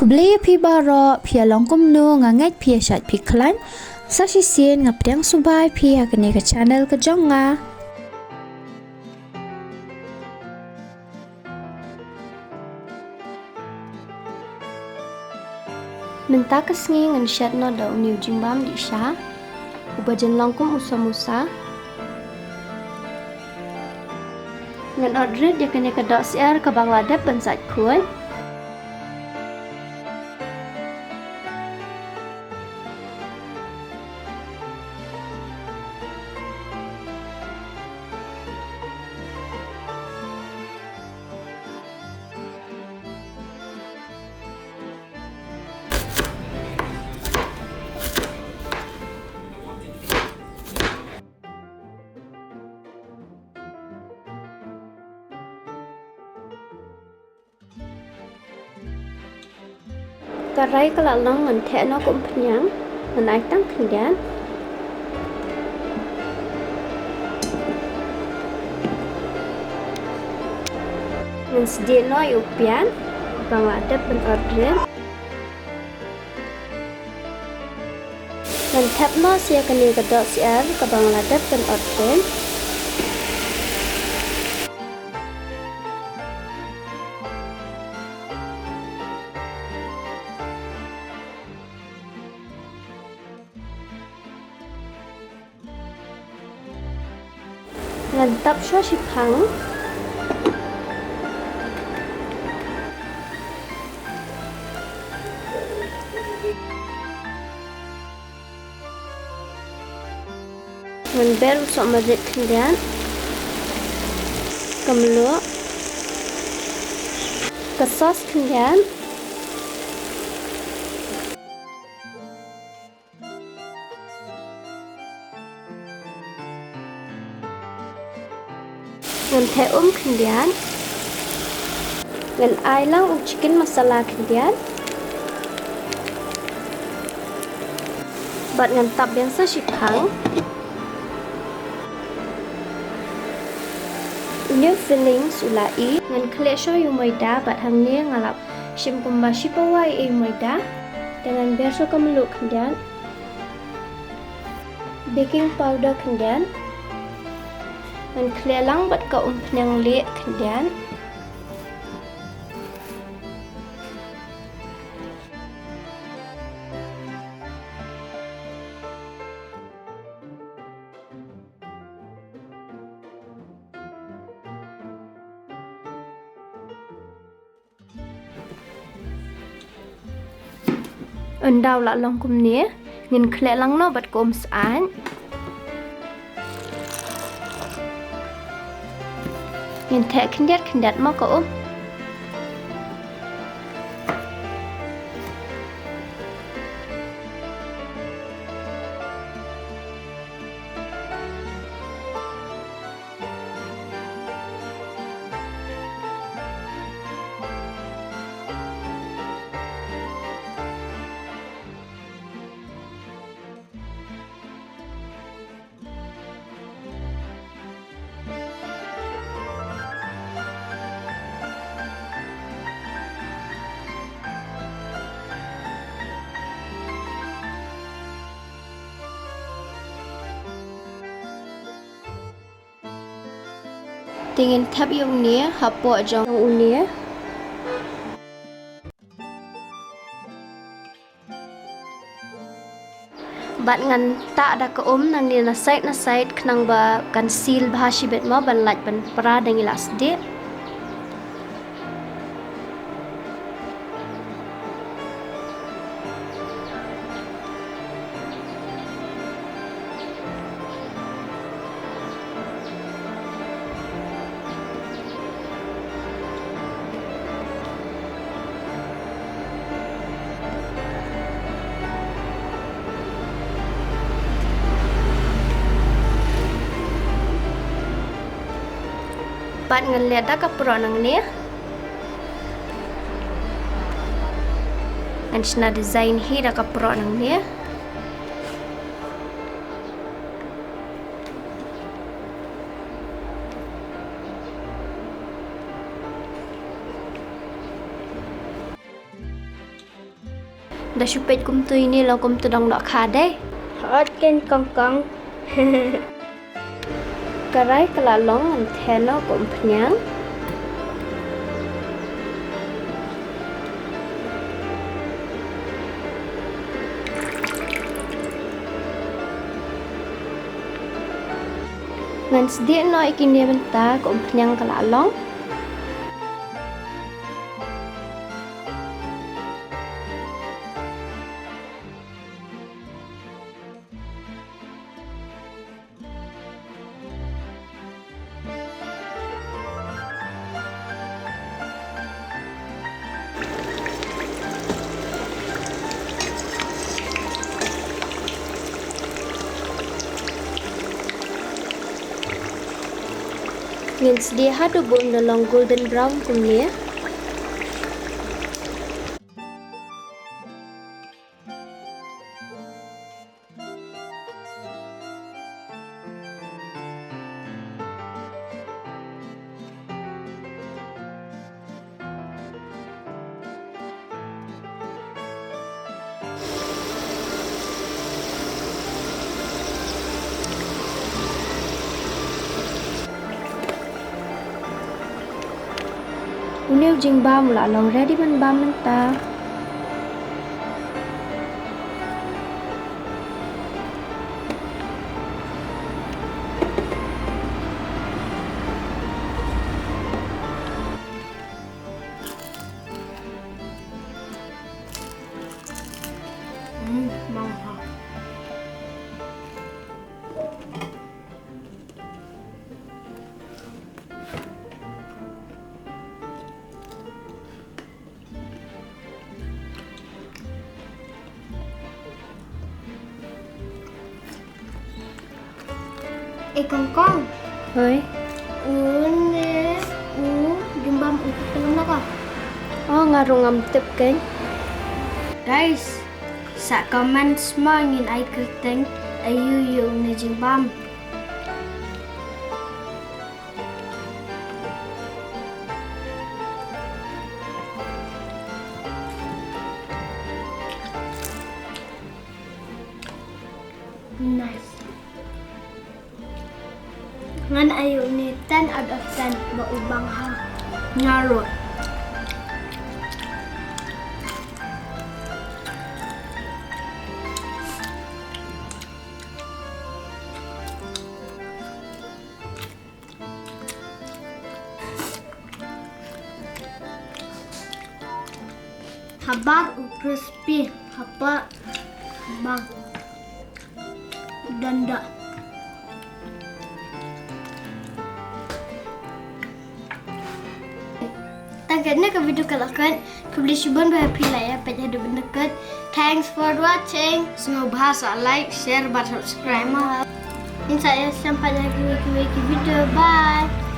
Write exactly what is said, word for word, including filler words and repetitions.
Khublei ïa phi baroh, phi ïa long kumno, nga ngeit phi ïa shait phi khlaiñ. Sa shisien nga pdiang sngewbha ïa phi ha kane ka channel ka jong nga. Mynta ka sngi ngan shet noh da une u jingbam dih sha uba jin long kum u samosa. Ngan ot rit ïa kane ka dohsyiar kaba nga la dep ban sait khuid. Ka rai ka la long, ngan theh noh ka umphniang, ngan ai tang khyndiat. Ngan sdieh noh ïa u piat ba nga la dep ban ot rit. Ngan thep noh sa ïa kane ka dohsyiar kaba nga la dep ban ot rit. Ngan tap shuwa shiphang. Ngan ber u sohmarit khyndiat. Ka mluh. Ka sauce khyndiat. Ngan theh um khyndiat. Ngan ai lang u chicken masala khyndiat. Bad ngan tap biang sa shiphang. Une u fillings u la ih, ngan khleh shuwa ïa u maida bad hangne nga la shim kumba shi pawa ïa u maida. Te ngan ber shuwa ka mluh khyndiat. Baking powder khyndiat. Ngan khleh lang bad ka umphniang lieh khyndiat. Ynda u la long kumne, ngin khleh lang noh bad ka um syaid. Ngin theh khyndiat khyndiat mo ka um. Te ngin thep ïa une hapoh jong une. Bad ngan tah da ka um nangne na side na side khnang ba kan seal bha shibit mo ban lait ban pra da ngi la sdieh. Bad ngan leh da ka proh nangne. Ngan shna design hi da ka proh nangne. La shu peit kumtu ine long kumtu dang dohkha de. Hot ken kong kong. Karai ka la long, ngan theh noh ka umphniang. Ngan sdieh noh ïa kine mynta, ka umphniang ka la long. Ngin sdieh haduh ba un da long golden brown kumne. Une u jingbam u la long ready ban bam mynta. Hmm, mangha. Eh, Kong Kong. Hoi. Une u jingbam u khlem na ka. Oh, nga ruh ngam tip kein. Guys, sa comment mo ngin ai kyrteng aïu ïa une jingbam. Nice. Ngan ai ïa une ten out of ten ba u bang ha. Nga ruh. Habar u crispy, haba bang. Danda. Tang katne ka video ka la kut, khublei shibun ba phi la ïa peit haduh ban da kut. Thanks for watching. Sngewbha sa like, share bad subscribe mo. Ngin sa ïashem pat ha kiwei kiwei ki video. Bye.